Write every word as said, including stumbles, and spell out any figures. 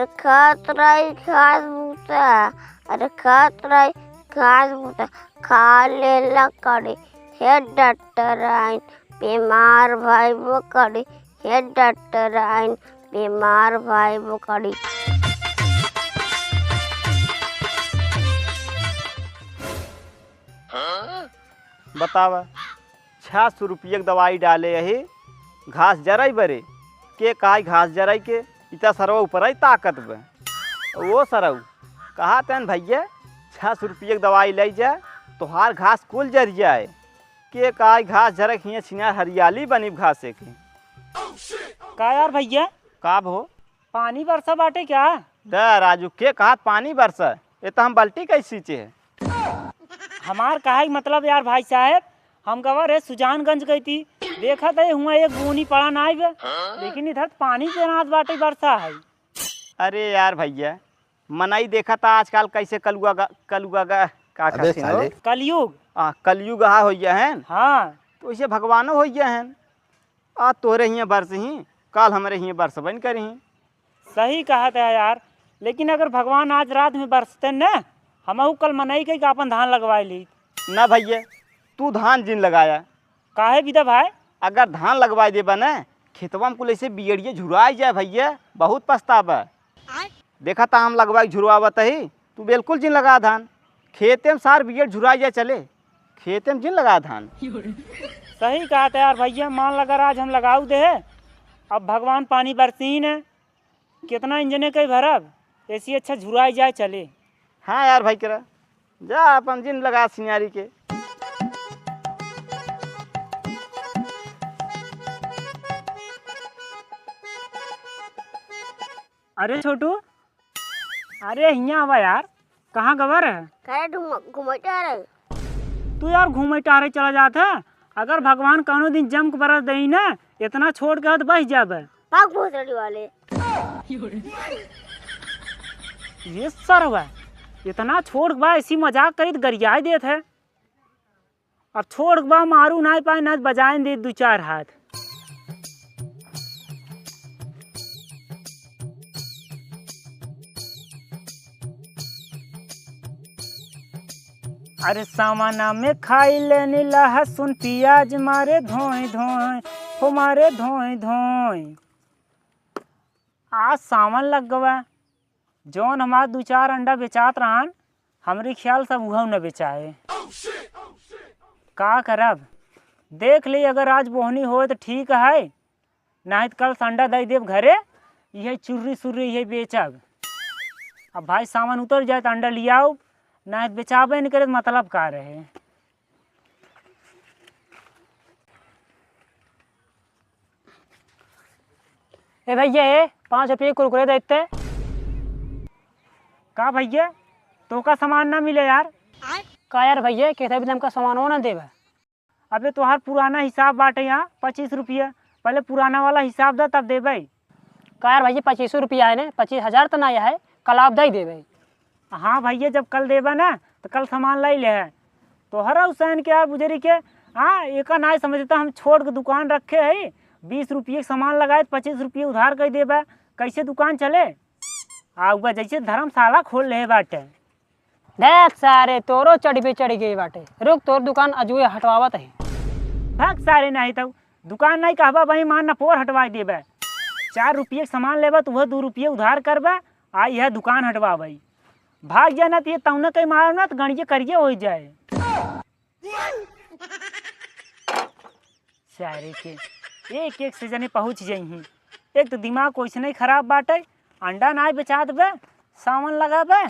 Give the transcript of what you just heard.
खात रही घास भूसा, अरे खात रही घास भूसा, खा ले लकड़ी। हे डॉक्टराइन, बीमार भइबो करी। हे डॉक्टराइन, बीमार भइबो करी। बतावा, छह सौ रुपये के दवाई डाले यही घास जराई बरे। के कहा घास जराई के, इतना सरवा ऊपर आई ताकत बे। वो सरऊ, कहा तैन भैया, छह सौ रुपये के दवाई ले जा, तोहार घास कुल जर जाए। के कहा घास जरा के हियाँ छिनार हरियाली बनी घासे के। का यार भैया? का भो? पानी बरसा बाटे क्या? द राजू, के कहा पानी बरसा? ये तो हम बाल्टी कैसे सींचे है। हमार कहा ही मतलब यार भाई साहब, हम गवा रहे सुजानगंज गई थी, देखा था हुआ एक बूनी पड़ा ना आइबे, लेकिन इधर तो पानी के नाथ बाटे बरसा है। अरे यार भैया, मनई देखा था आजकल कैसे कलुआ गा-, कलुआ गा-, का अबे कहते हैं साले। हो? कलयुग। हाँ, कलयुग हा हो गया है। हाँ। तो इसे भगवानो हो गया है। आज तोहरे हियाँ बरस ही, काल हमरे हियाँ बरसबे न करी। सही कहा था यार, लेकिन अगर भगवान आज रात में बरसते न, हमहू कल मनई के आपन धान लगवाए ली। ना भैया, तू धान जिन लगाया। काहे बिदा भाई? अगर धान लगवाए देबा न, खेतवा में कुल ऐसे बियड़िए झुराई जाए भैया, बहुत पछताबा। देखा था हम लगवा के झुरवावत ही, तू बिल्कुल जिन लगा धान। खेते में सार बियड़ झुराई जाए चले, खेते में जिन लगा धान। सही कहा था यार भैया, मान लगा आज हम लगाऊ दे, अब भगवान पानी बरसीन है, कितना इंजने कई भरब, ऐसी अच्छा झुराई जाए चले। हाँ यार भाई करा, जा अपन जिन लगा सिनारी के। अरे छोटू, अरे हियाँ आवा यार, कहाँ गवा रहे? घरे घूम-, घूमत रहे। तू यार घूमे टहरे चला जात है। अगर भगवान कौनो दिन जम के बरस देई ना, इतना छोड़ के हाथ बह जाबे। भाग भोसड़ी वाले। ये सरवा, इतना छोड़ के बा, ऐसी मजाक करी त गरियाए देत है। अब छोड़ के बा, मारू ना पाए, ना बजाए दे दू चार हाथ। अरे सावना में खाई लेनी लहसुन पियाज मारे धोई धोई, हो मारे धोई धोई। आज सावन लग गवा, जौन हमार दू चार अंडा बेचात रहन, हमरे ख्याल से अब उहउ न बेचाए। का करब, देख ली, अगर आज बोहनी होए त ठीक है, नाहीं त कल से अंडा दइ देब घरे, इहे चुर्री सुर्री इहे बेचब। अब भाई सावन उतर जाए त अंडा लियाउब, नाहीं त बेचाबे न करे त मतलब का रहे। ए भैया, ए, पाँच रुपये कुरकुरे देते। का भैया, तोका सामान ना मिले यार? का यार भैया, कैसे भी हमका सामान ना देबे? अबे तोहार पुराना हिसाब बाटे यहाँ पच्चीस रुपया, पहले पुराना वाला हिसाब दे तब देबे। का यार भैया, पच्चीस रुपया है ने, पच्चीस हजार तो ना है, कल आप दे देबे। हाँ भैया, जब कल देबे ना तो कल सामान लाई ले है। तोहरा हुसैन के यार बुजरी के, हाँ, एका नाई समझता, हम छोड़ के दुकान रखे है, बीस रुपये के सामान लगाए, पच्चीस रुपये उधार कर देबे, कैसे दुकान चले? आ उबा जैसे धर्मशाला खोल ले बाटे। देख सारे, तोरो चढ़बे चढ़ गई बाटे। रुक, तोर दुकान अजुए हटवावत है। भाग सारे, नहीं तो दुकान नहीं कहबा, वही मान न पोर हटवा देबे। चार रुपये के सामान लेबा तो वह दो रुपये उधार करबा, आ यह दुकान हटवाबे। भाग जाना तो ये तौना कहीं मारब ना तो गणिये करिये हो जाए। सारे के एक एक से जने पहुँच जइहीं। एक तो दिमाग वैसे नहीं खराब बाटे, अंडा नाई बेचात बे, सावन लगाबे।